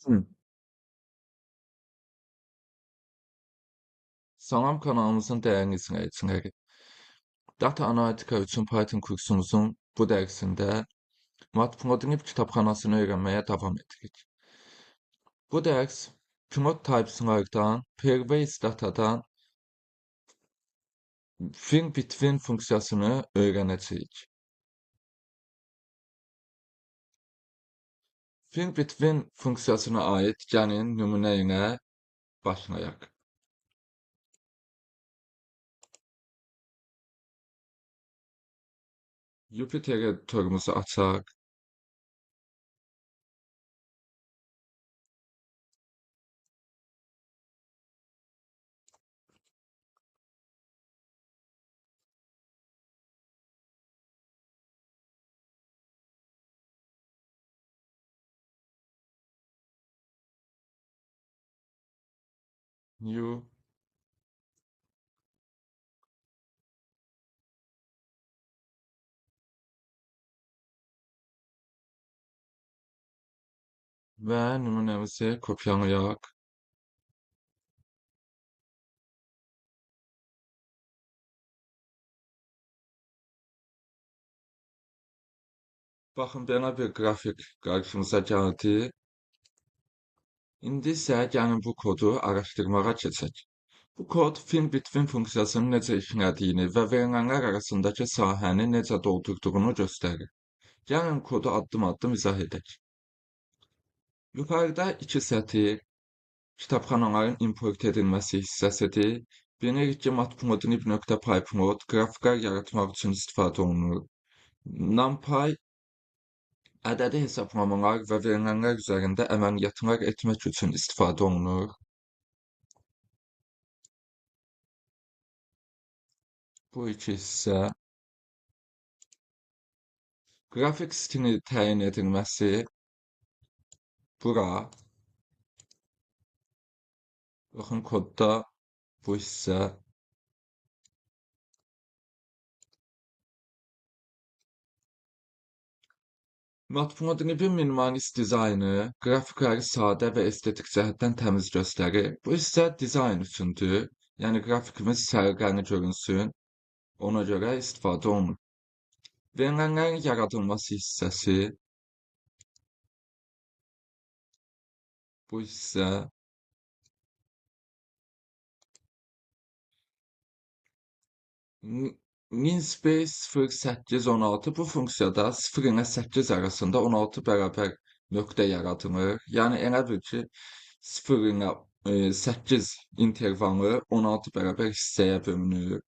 Hı. Salam kanalımızın dəyərli izləyiciləri. Data analitika üçün Python kursumuzun bu dərsində Matplotlib kitabxanasını öyrənməyə davam edirik. Bu dərs plot types-lardan, Pairwise datadan fill between funksiyasını öyrənəcəyik. Fill between funksiyasına aid gəlin nümunə ilə başlayaq. Jupyter editorumuzu açaq. New və nümunəmizi kopyalayaq. Baxın, belə bir qrafik qarşımıza gəldi. İndi isə gəlin bu kodu araşdırmağa keçək. Bu kod fill between funksiyasının necə işlədiyini və verilənlər arasındakı sahəni necə doldurduğunu göstərir. Gəlin kodu addım-addım izah edək. Yuxarıda iki sətir kitabxanaların import edilməsi hissəsidir. Bilirik ki, matplotlib.pyplot qrafiklər yaratmaq üçün istifadə olunur. NumPy ədədi hesablamalar və verilənlər üzərində əməliyyatlar etmək üçün istifadə olunur. Bu iki hissə. Qrafik stili təyin edilməsi bura. Baxın, kodda bu hissə. Matplotlibin minimalist dizaynı qrafikləri sadə və estetik cəhətdən təmiz göstərir. Bu hissə dizayn üçündür. Yəni qrafikimiz səliqəli görünsün. Ona görə istifadə olunur. Verilənlərin yaradılması hissəsi bu hissə. Linspace 0,816 bu funksiyada 0 ilə 8 arasında 16 bərabər nöqtə yaradılır. Yəni elə bil ki, 0 ilə 8 intervalı 16 bərabər hissəyə bölünür.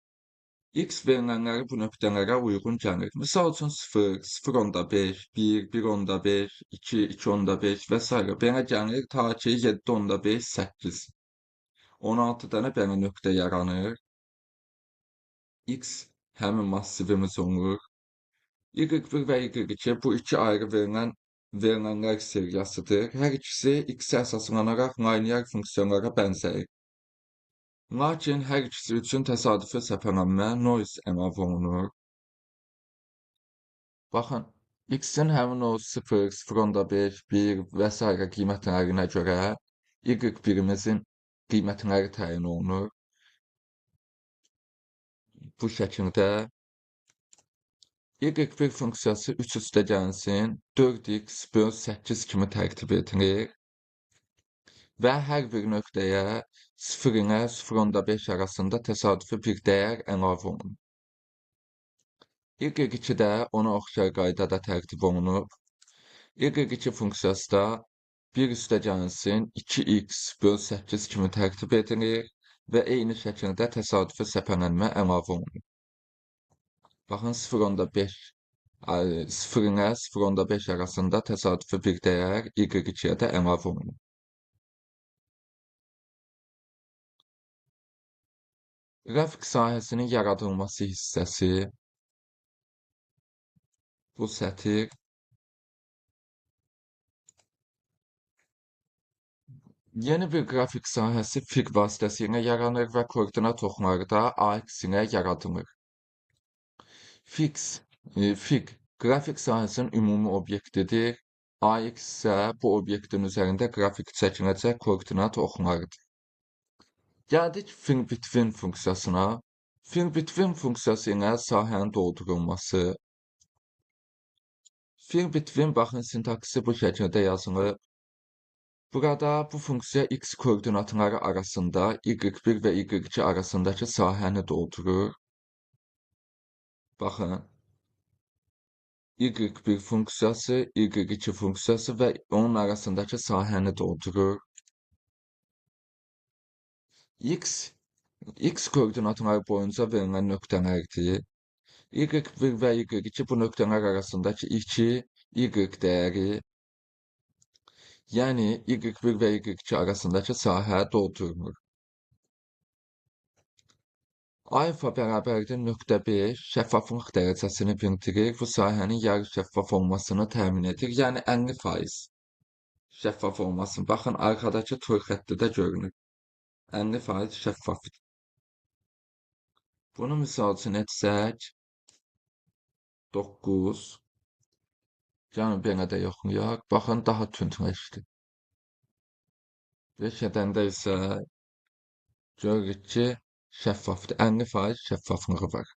X verilənləri bu nöqtələrə uyğun gəlir. Misal üçün 0, 0,5, 1, 1,5, 2, 2,5 və s. Belə gəlir ta ki 7,5, 8. 16 dənə belə nöqtə yaranır. X həmin massivimiz olur. Y1 və Y2 bu iki ayrı verilənlər seriyasıdır. Hər ikisi X-ə əsaslanaraq linear funksiyalara bənzəyir. Lakin hər ikisi üçün təsadüfi səpələnmə noise əlavə olunur. Baxın, X-in həmin o 0, 0,5, 1 və s. Qiymətlərinə görə Y1-imizin qiymətləri təyin olunur. Bu şəkildə Y1 funksiyası 3 üstə gəlsin, 4x böl 8 kimi tərtib edilir və hər bir nöqtəyə 0 ilə 0,5 arasında təsadüfi bir dəyər əlavə olunur. Y2 də ona oxşar qaydada tərtib olunub. Y2 funksiyası da 1 üstə gəlsin, 2x böl 8 kimi tərtib edilir və eyni şəkildə təsadüfi səpələnmə əlavə olunur. Baxın, 0,5 0 ilə 0,5 arasında təsadüfi bir dəyər Y2-yə də əlavə olunur. Qrafik sahəsinin yaradılması hissəsi bu sətir. Yeni bir qrafik sahəsi fig vasitəsilə yaranır və koordinat oxları da AX ilə yaradılır. Fig qrafik sahəsinin ümumi obyektidir. AX isə bu obyektin üzərində qrafik çəkiləcək koordinat oxlarıdır. Gəldik fill between funksiyasına. Fill between funksiyası ilə sahənin doldurulması. Fill between, baxın, sintaksi bu şəkildə yazılıb. Burada bu funksiya x koordinatları arasında y1 və y2 arasındakı sahəni doldurur. Baxın, y1 funksiyası, y2 funksiyası və onun arasındakı sahəni doldurur. X koordinatları boyunca verilən nöqtələrdir. Y1 və y2 bu nöqtələr arasındakı 2 y dəyəri, yəni y1 və y2 arasındakı sahə doldurulur. Alfa bərabərdir 0.5 şəffaflıq dərəcəsini bildirir. Bu sahənin yarı şəffaf olmasını təmin edir. Yəni 50% şəffaf olmasını. Baxın, arxadakı tor xətti də görünür. 50% şəffafdır. Bunu misal üçün etsək, 9, yəni belə də yoxlayaq. Baxın, daha tündləşdi. 5 edəndə isə görürük ki, şəffafdır. 50% şəffaflığı var.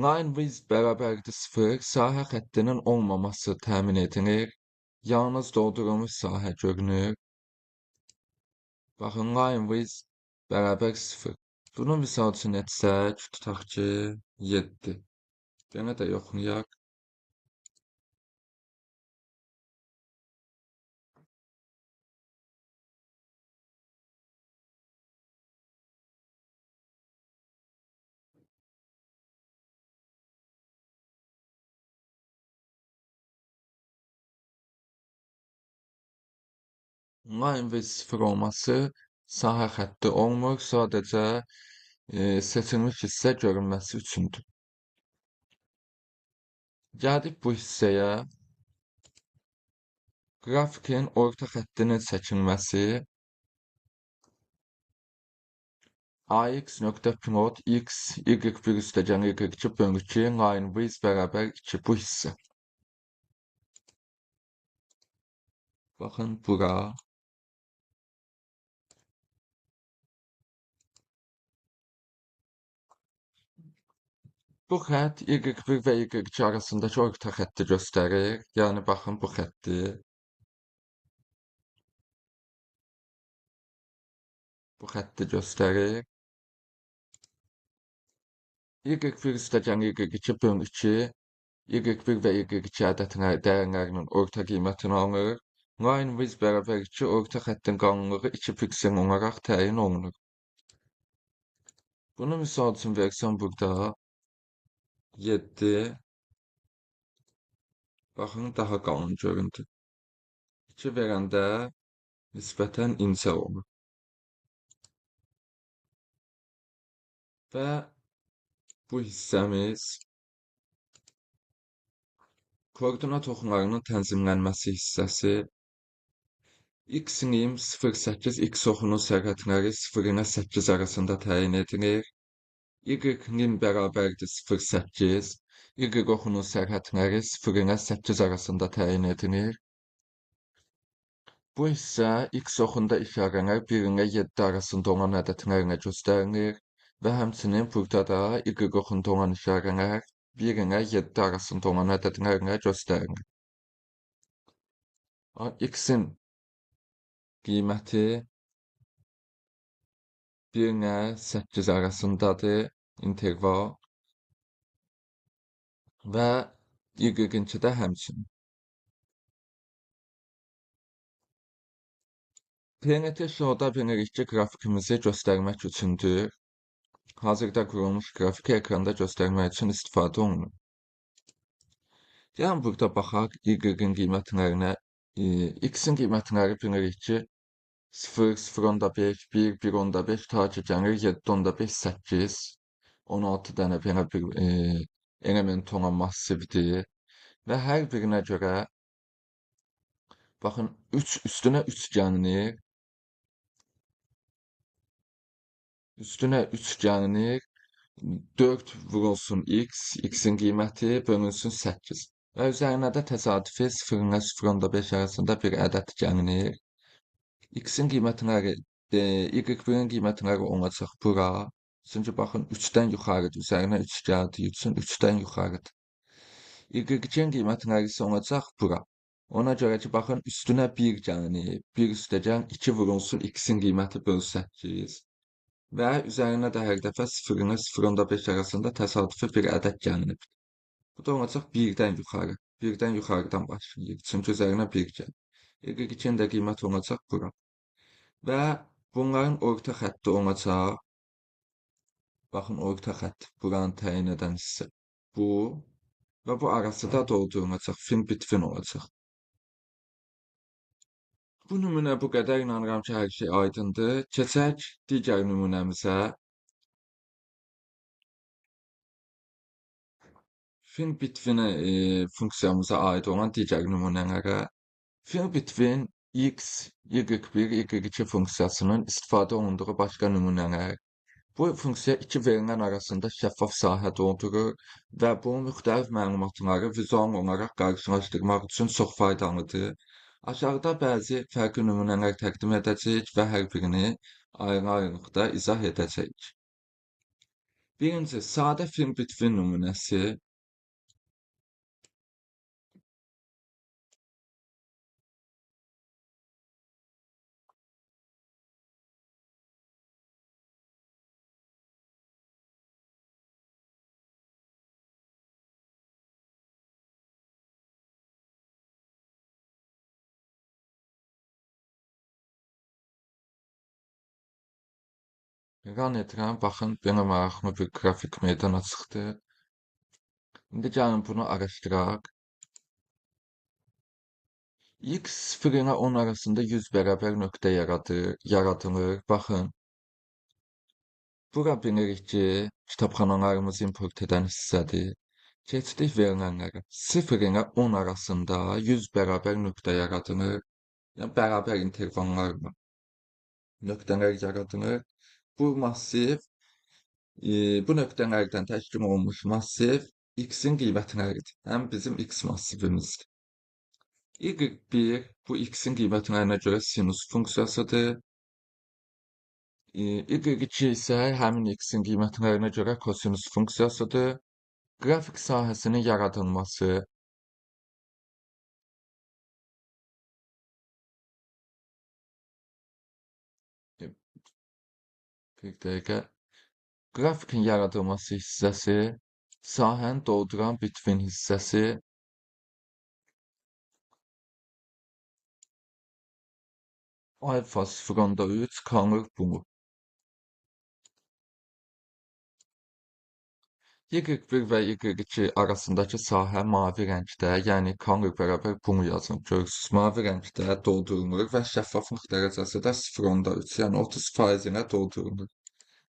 Line width bərabərdir 0, sahə xəttinin olmaması təmin edilir. Yalnız doldurulmuş sahə görünür. Baxın, line width bərabər 0. Bunu misal üçün etsək, tutaq ki, 7. Belə də yoxlayaq. Line width 0 olması sahə xətti olmur, sadəcə seçilmiş hissə görünməsi üçündür. Gəldik bu hissəyə. Qrafikin orta xəttinin çəkilməsi. AX.plot X, Y1 üstəgəl Y2 bölü 2, line width bərabər 2 bu hissə. Baxın bura. Bu xətt Y1 və Y2 arasındakı orta xətti göstərir. Yəni, baxın, bu xətti. Bu xətti göstərir. Y1 üstəgəl Y2 bölü 2, Y1 və Y2 ədədləri dəyərlərinin orta qiymətini alır. Line width bərabər 2, orta xəttin qalınlığı 2 piksel olaraq təyin olunur. Bunu misal üçün versəm burada 7, baxın, daha qalın göründü. 2 verəndə nisbətən incə olur. Və bu hissəmiz koordinat oxlarının tənzimlənməsi hissəsi. X-nim 0,8 X oxunun sərhədləri 0 ilə 8 arasında təyin edilir. Y-nim bərabərdir 0,8, Y oxunun sərhədləri 0 ilə 8 arasında təyin edilir. Bu hissə X oxunda işarələr 1 ilə 7 arasında olan ədədlərlə göstərilir və həmçinin burada da Y oxunda olan işarələr 1 ilə 7 arasında olan ədədlərlə göstərilir. X-in qiyməti 1 ilə 8 arasındadır interval və Y-inki də həmçinin. PNT Show-da bilirik ki, qrafikimizi göstərmək üçündür. Hazırda qurulmuş qrafiki ekranda göstərmək üçün istifadə olunur. Gəlin burada baxaq Y-in qiymətlərinə. X-in qiymətləri bilirik ki, 0, 0.5, 1, 1.5 ta ki gəlir 7.5, 8, 16 dənə belə bir element olan massivdir və hər birinə görə baxın 3 üstünə 3 gəlinir, üstünə 3 gəlinir. 4 vurulsun x, x-in qiyməti bölünsün 8. Və üzərinə də təsadüfi 0 ilə 0,5 arasında bir ədəd gəlinir. X-in qiymətləri, y1-in qiymətləri olacaq bura. Çünki baxın, 3-dən yuxarıdır. Üzərinə 3 gəldiyi üçün 3-dən yuxarıdır. Y2-in qiymətləri isə olacaq bura. Ona görə ki, baxın, üstünə 1 gəlinir. 1 üstəgəl 2 vurulsun x-in qiyməti böl 8. Və üzərinə də hər dəfə 0 ilə 0,5 arasında təsadüfi bir ədəd gəlinib. Bu da olacaq 1-dən yuxarı. 1-dən yuxarıdan başlayır. Çünki üzərinə 1 gəlir. Y2-in də qiyməti olacaq bura. Və bunların orta xətti olacaq. Baxın, orta xətt buranı təyin edən hissə bu və bu arası da doldurulacaq, fin bitfin olacaq. Bu nümunə bu qədər, inanıram ki, hər şey aydındır. Keçək digər nümunəmizə. Fin bitfini funksiyamıza aid olan digər nümunələrə. Fin bitfin x, y1, y2 funksiyasının istifadə olunduğu başqa nümunələr. Bu funksiya iki verilən arasında şəffaf sahə doldurur və bu müxtəlif məlumatları vizual olaraq qarşılaşdırmaq üçün çox faydalıdır. Aşağıda bəzi fərqli nümunələr təqdim edəcəyik və hər birini ayrı-ayrılıqda izah edəcəyik. Birinci, sadə fin bitfin nümunəsi. Run edirəm, baxın, belə maraqlı bir qrafik meydana çıxdı. İndi gəlin bunu araşdıraq. X 0 ilə 10 arasında 100 bərabər nöqtə yaradılır. Baxın, bura bilirik ki, kitabxanalarımızı import edən hissədir. Keçdik verilənlərə. 0 ilə 10 arasında 100 bərabər nöqtə yaradılır. Yəni, bərabər intervallarla nöqtələr yaradılır. Bu massiv, bu nöqtələrdən təşkil olunmuş massiv x-in qiymətləridir. Həm bizim x massivimizdir. Y1 bu x-in qiymətlərinə görə sinus funksiyasıdır. Y2 isə həmin x-in qiymətlərinə görə kosinus funksiyasıdır. Qrafik sahəsinin yaradılması. Bir dəqiqə. Qrafikin yaradılması hissəsi, sahəni dolduran bitfin hissəsi, alfa 0,3 kalır bunu. Y1 və Y2 arasındakı sahə mavi rəngdə, yəni color bərabər bunu yazın. Görürsünüz, mavi rəngdə doldurulur və şəffaflıq dərəcəsi də 0,3, yəni 30% ilə doldurulur.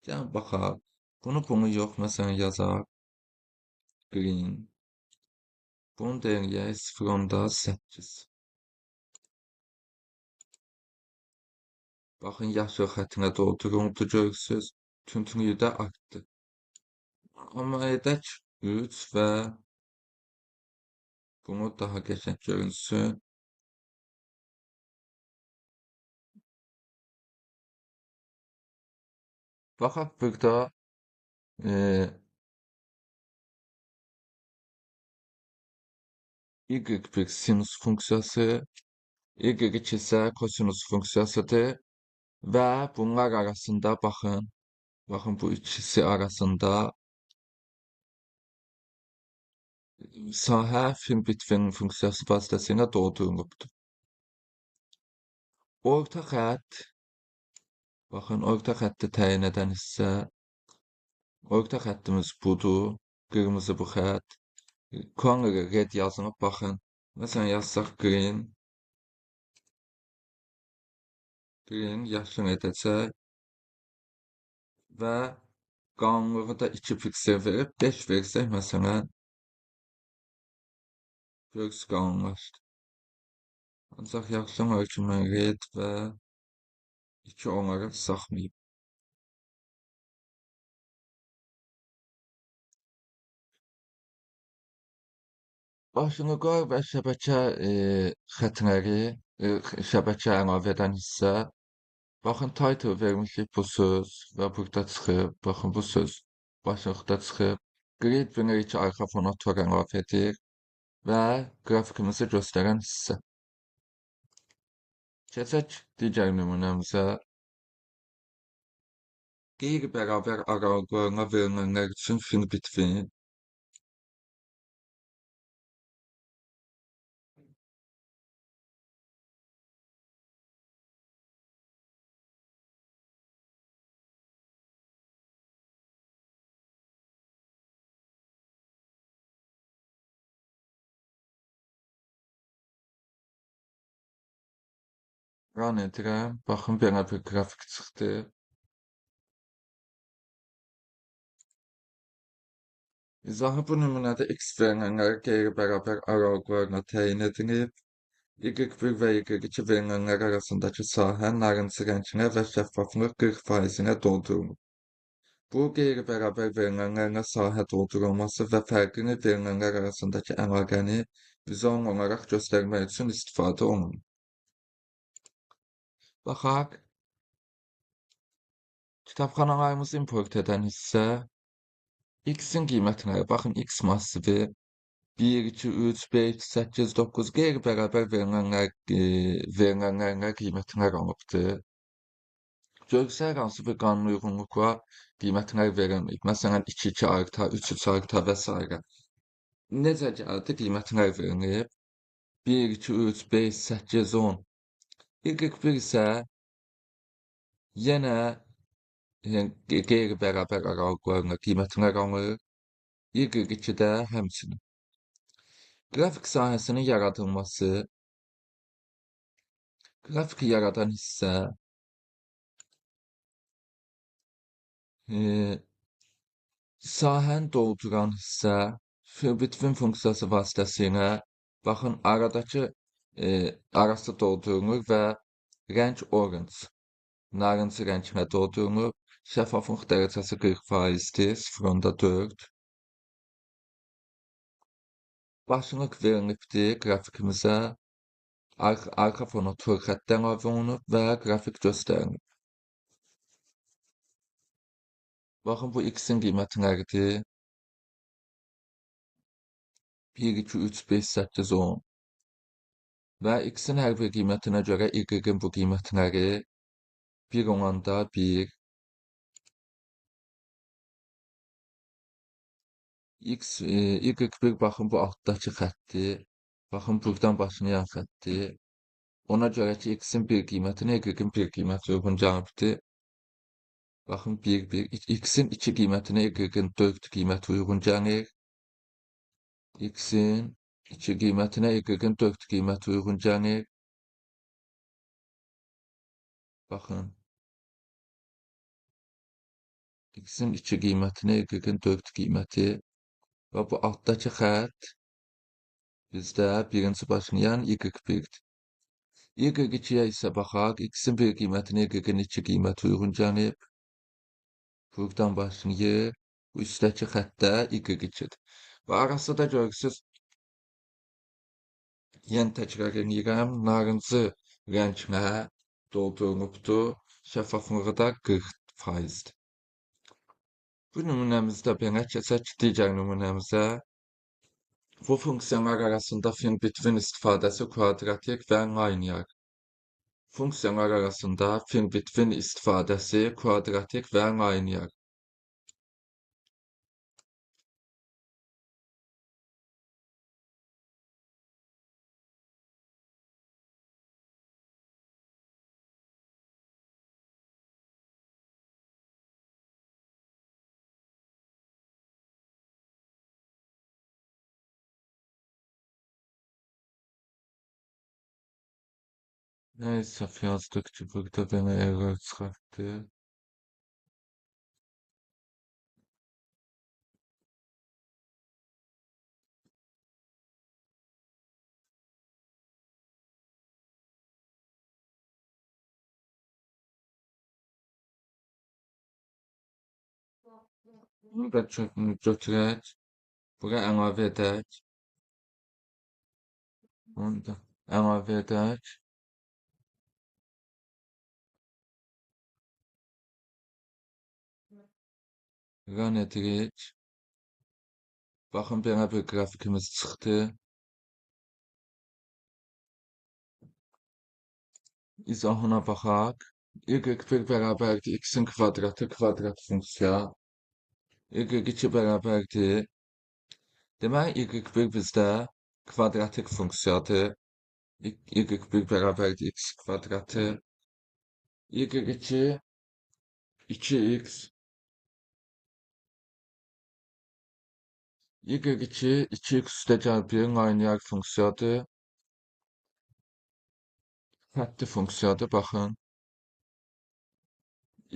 Yəni, baxaq, bunu yox, məsələn, yazaq green. Bunu da eləyək 0,8. Baxın, yaşıl xəttinə dolduruldu, görürsünüz, tündlüyü də artdı. Amma edək 3 və bunu daha qəşəng görünsün. Baxaq burada Y1 sinus funksiyası, Y2 isə kosinus funksiyasıdır və bunlar arasında baxın, baxın bu ikisi arasında sahə fin bitfin funksiyası vasitəsilə doldurulubdur. Orta xətt, baxın, orta xətti təyin edən hissə, orta xəttimiz budur, qırmızı bu xətt. Color'ı red yazılıb, baxın. Məsələn, yazsaq green, green yaşıl edəcək və qalınlığı da 2 piksel verib 5 versək, məsələn, görürsünüz qalınlaşdı. Ancaq yaxşı olar ki, mən red və 2 olaraq saxlayıb. Başlıqlar və şəbəkə xətləri, şəbəkə əlavə edən hissə. Baxın, title vermişik bu söz və burada çıxıb. Baxın, bu söz başlıqda çıxıb. Grid 1-2 arxa fona tor əlavə edir və qrafikimizi göstərən hissə. Keçək digər nümunəmizə. Qeyri-bərabər aralıqlarına verilənlər üçün fill between. Run edirəm. Baxın, belə bir qrafik çıxdı. İzahı bu nümunədə x verilənləri qeyri-bərabər aralıqlarla təyin edilib. Y1 və Y2 verilənlər arasındakı sahə narıncı rənglə və şəffaflıq 40%-nə doldurulub. Bu, qeyri-bərabər verilənlərlə sahə doldurulması və fərqini verilənlər arasındakı əlaqəni vizual olaraq göstərmək üçün istifadə olunur. Baxaq, kitabxanalarımızı import edən hissə x-in qiymətləri, baxın, x massivi 1, 2, 3, 5, 8, 9 qeyri-bərabər verilənlərlə qiymətlər alıbdır. Görsək, hansı bir qanuna uyğunluqla qiymətlər verilməyib. Məsələn, 2, 2 arta, 3, 3 arta və s. Necə gəldi qiymətlər verilib? 1, 2, 3, 5, 8, 10. Y1 isə yenə qeyri-bərabər aralıqlarla qiymətlər alır. Y2-də həmçinin. Qrafik sahəsinin yaradılması, qrafiki yaradan hissə, sahəni dolduran hissə, fill between funksiyası vasitəsilə, baxın, aradakı arası doldurulur və rəng orange, narıncı rənglə doldurulur. Şəffaflıq dərəcəsi 40%-dir, 0.4. Başlıq verilibdir qrafikimizə. Arxa fona tor xətti əlavə olunub və qrafik göstərilib. Baxın, bu x-in qiymətləridir. 1, 2, 3, 5, 8, 10. Və x-in hər bir qiymətinə görə y-in bu qiymətləri 1 olanda 1, x, y1, baxın, bu altdakı xətdir. Baxın, buradan başlayan xətdir. Ona görə ki, x-in bir qiymətinə y-in bir qiyməti uyğun gəlibdir. Baxın, 1, 1. X-in 2 qiymətinə y-in 4 qiyməti uyğun gəlir. X-in 2 qiymətinə y-in 4 qiyməti uyğun gəlir. Baxın. X-in 2 qiymətinə y-in 4 qiyməti. Və bu altdakı xətt bizdə birinci başlayan y1-dir. Y2-yə isə baxaq. X-in 1 qiymətinə y-in 2 qiyməti uyğun gəlib. Buradan başlayır. Bu üstdəki xəttdə y2-dir. Və arası da görürsünüz, yenə təkrar eləyirəm, narıncı rənglə doldurulubdur. Şəffaflığı da 40%-dir. Bu nümunəmizdə belə keçək digər nümunəmizə. Bu funksiyalar arasında fill between istifadəsi kvadratik və linear. Funksiyalar arasında fill between istifadəsi kvadratik və linear. Neyse, yazdıkça burada bana error çıxartdı. Bunu da götürək. Bura əlavə edək. Onu da əlavə edək. Run edirik. Baxın, belə bir qrafikimiz çıxdı. İzahına baxaq. Y1 bərabərdir x-in kvadratı kvadrat funksiya. Y2 bərabərdir. Deməli, Y1 bizdə kvadratik funksiyadır. Y1 bərabərdir x kvadratı. Y2 2x. Y2 2x üstəgəl 1 linear funksiyadır. Xətti funksiyadır, baxın.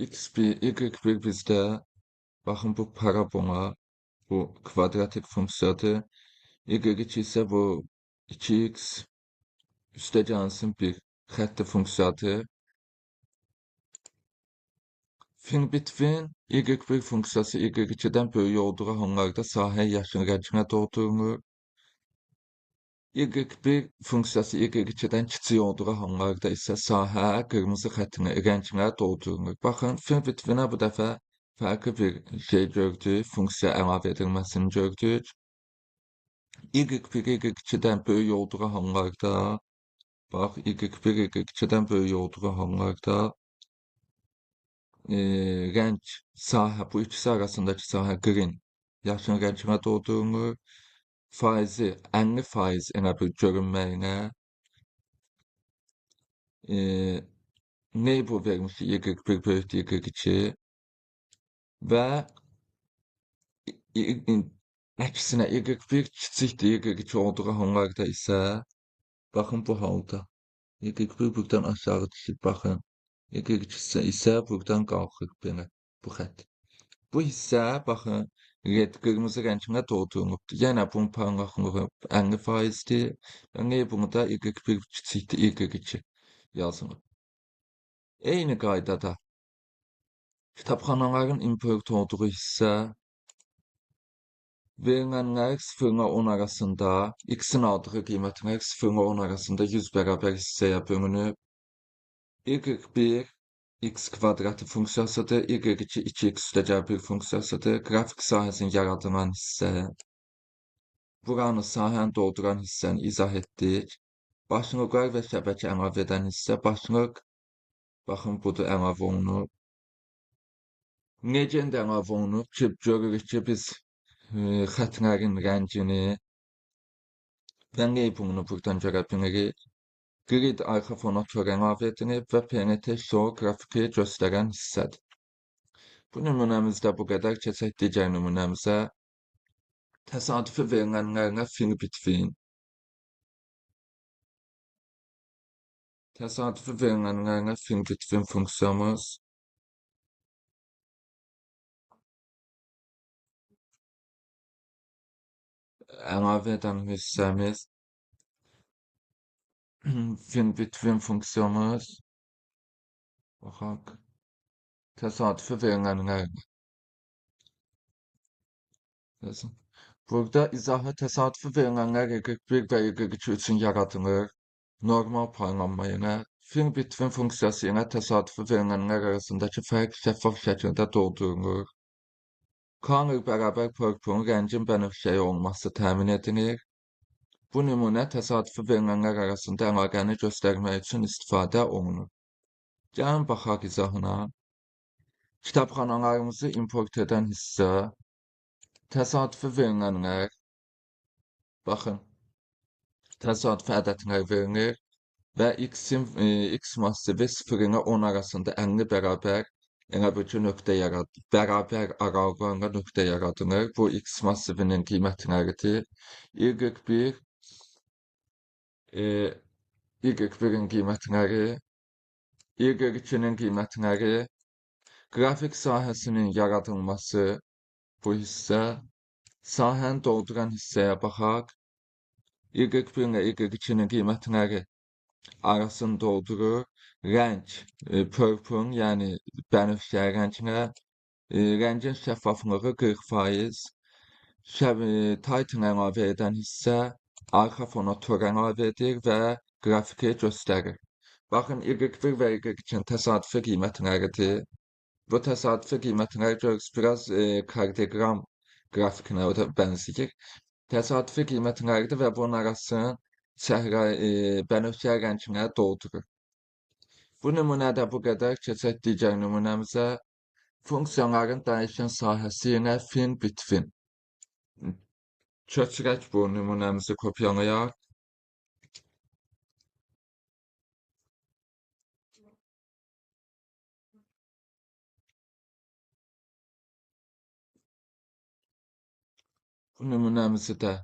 X1, Y1 bizdə, baxın bu parabola, bu kvadratik funksiyadır. Y2 isə bu 2x üstəgəlsin 1 xətti funksiyadır. Fin-between Y1 funksiyası Y2-dən böyük olduğu hallarda sahə yaşıl rənginə doldurulur. Y1 funksiyası Y2-dən kiçik olduğu hallarda isə sahə qırmızı xəttinə, rənginə doldurulur. Baxın, fin-betweenə bu dəfə fərqli bir şey gördük, funksiya əlavə edilməsini gördük. Y1 Y2-dən böyük olduğu hallarda, bax, Y1 Y2-dən böyük olduğu hallarda rəng, sahə, bu ikisi arasındakı sahə green, yaşıl rənginə doldurulur. Faizi, 50% elə bir görünməyinə label vermişik Y1 böyükdür Y2 və əksinə Y1 kiçikdir Y2 olduğu hallarda isə baxın bu halda Y1 buradan aşağı düşür, baxın. Y2 isə buradan qalxır belə bu xətt. Bu hissə baxın red qırmızı rənginə doldurulubdur. Yəni bunun parlaqlığı 50%-dir. Və label'ı da Y1 kiçikdir Y2 yazılıb. Eyni qaydada kitabxanaların import olduğu hissə verilənlər 0 ilə 10 arasında, x-in aldığı qiymətlər 0 ilə 10 arasında 100 bərabər hissəyə bölünüb. Y1 x kvadratı funksiyasıdır, Y2 2x üstəgəl 1 funksiyasıdır. Qrafik sahəsinin yaradılan hissə, buranı sahəni dolduran hissəni izah etdik. Başlıqlar və şəbəkə əlavə edən hissə, başlıq, baxın budur əlavə olunub. Legend əlavə olunub ki, görürük ki, biz xətlərin rəngini və label'ını buradan görə bilirik. Grid arxa fona tor əlavə edilib və PNT show qrafiki göstərən hissədir. Bu nümunəmizdə bu qədər. Keçək digər nümunəmizə. Təsadüfi verilənlərlə fill between. Təsadüfi verilənlərlə fill between funksiyamız. Əlavə edən hissəmiz. Fill between funksiyamız. Baxaq. Təsadüfi verilənlərlə. Burada izahı təsadüfi verilənlər Y1 və Y2 üçün yaradılır. Normal paylanma ilə. Fill between funksiyası ilə təsadüfi verilənlər arasındakı fərq şəffaf şəkildə doldurulur. Color bərabər purple rəngin bənövşəyi olması təmin edilir. Bu nümunə təsadüfi verilənlər arasında əlaqəni göstərmək üçün istifadə olunur. Gəlin baxaq izahına. Kitabxanalarımızı import edən hissə, təsadüfi verilənlər, baxın, təsadüfi ədədlər verilir və x massivi 0 ilə 10 arasında 50 bərabər elə bir ki, nöqtə yaradır, bərabər aralıqlarla nöqtə yaradılır. Bu x massivinin qiymətləridir. Y1, Y1-in qiymətləri, Y2-nin qiymətləri, qrafik sahəsinin yaradılması bu hissə, sahəni dolduran hissəyə baxaq. Y1 ilə Y2-nin qiymətləri arasını doldurur. Rəng purple, yəni bənövşəyi rənginə, rəngin şəffaflığı 40%, title əlavə edən hissə, Arxa fona tor əlavə edir və qrafiki göstərir. Baxın, Y1 və Y2-nin təsadüfi qiymətləridir. Bu təsadüfi qiymətləri görürsünüz, biraz kardioqram qrafikinə bənzəyir. Təsadüfi qiymətləridir və bunun arasını səhra, bənövşə rənginə doldurur. Bu nümunədə bu qədər. Keçək digər nümunəmizə. Funksiyaların dəyişən sahəsi ilə fin between. Köçürək bu nümunəmizi kopyalayaq. Bu nümunəmizi də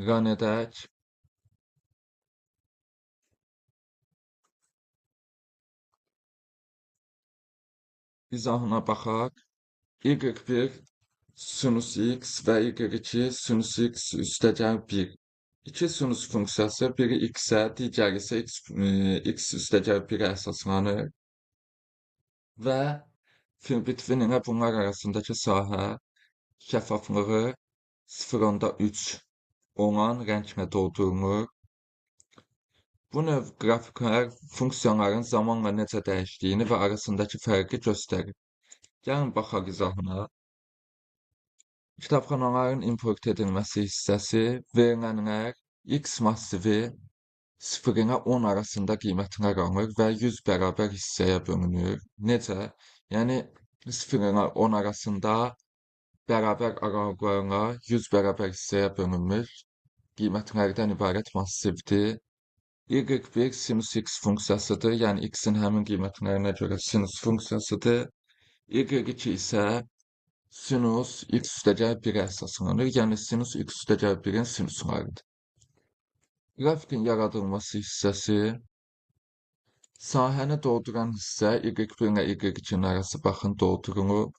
run edək. İzahına baxaq. Y1 sinus x və Y2 sinus x üstəgəl 1. İki sinus funksiyası, biri x-ə, digəri isə x üstəgəl 1-ə əsaslanır. Və between ilə bunlar arasındakı sahə şəffaflığı 0.3 olan rənglə doldurulur. Bu növ qrafiklər funksiyaların zamanla necə dəyişdiyini və arasındakı fərqi göstərir. Gəlin baxaq izahına. Kitabxanaların import edilməsi hissəsi, verilənlər x massivi 0 ilə 10 arasında qiymətlər alır və 100 bərabər hissəyə bölünür. Necə? Yəni 0 ilə 10 arasında bərabər aralıqlarla 100 bərabər hissəyə bölünmüş qiymətlərdən ibarət massivdir. Y1 sinus x funksiyasıdır, yəni x-in həmin qiymətlərinə görə sinus funksiyasıdır. Y2 isə sinus x üstəgəl 1-ə əsaslanır, yəni sinus x üstəgəl 1-in sinuslarıdır. Qrafikin yaradılması hissəsi, sahəni dolduran hissə Y1 ilə Y2-nin arası baxın doldurulub.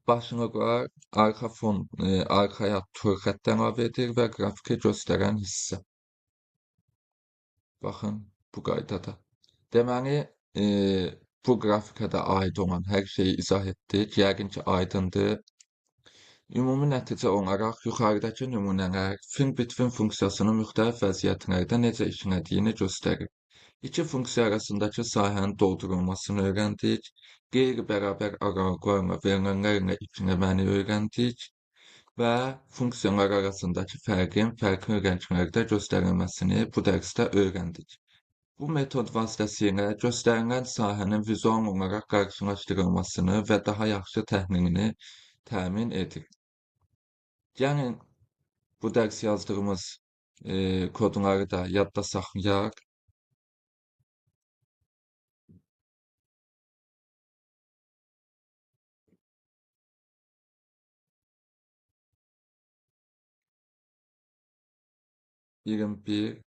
Başlıqlar arxa fon, arxaya tor xətti əlavə edir və qrafiki göstərən hissə. Baxın, bu qaydada. Deməli, bu qrafikə də aid olan hər şeyi izah etdik. Yəqin ki, aydındır. Ümumi nəticə olaraq yuxarıdakı nümunələr fin between funksiyasının müxtəlif vəziyyətlərdə necə işlədiyini göstərir. İki funksiya arasındakı sahənin doldurulmasını öyrəndik. Qeyri-bərabər aralıqlarla verilənlərlə işləməni öyrəndik və funksiyalar arasındakı fərqin fərqli rənglərdə göstərilməsini bu dərsdə öyrəndik. Bu metod vasitəsilə göstərilən sahənin vizual olaraq qarşılaşdırılmasını və daha yaxşı təhlilini təmin edir. Gəlin, bu dərs yazdığımız kodları da yadda saxlayaq. Bir.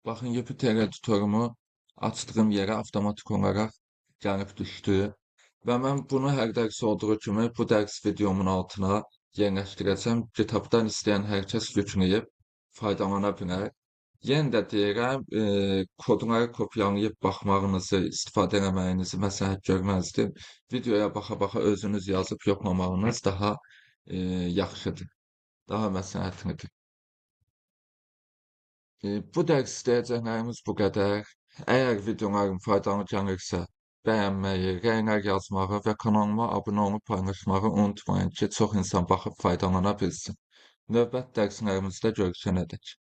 Baxın, Jupyter editorumu açdığım yerə avtomatik olaraq gəlib düşdü. Və mən bunu hər dərs olduğu kimi bu dərs videomun altına yerləşdirəcəm. GitHub-dan istəyən hər kəs yükləyib faydalana bilər. Yenə də deyirəm, kodları kopyalayıb baxmağınızı, istifadə eləməyinizi məsləhət görməzdim. Videoya baxa-baxa özünüz yazıb yoxlamağınız daha yaxşıdır, daha məsləhətlidir. Bu dərs deyəcəklərimiz bu qədər. Əgər videolarım faydalı gəlirsə, bəyənməyi, rəylər yazmağı və kanalıma abunə olub paylaşmağı unutmayın ki, çox insan baxıb faydalana bilsin. Növbəti dərslərimizdə görüşənədək.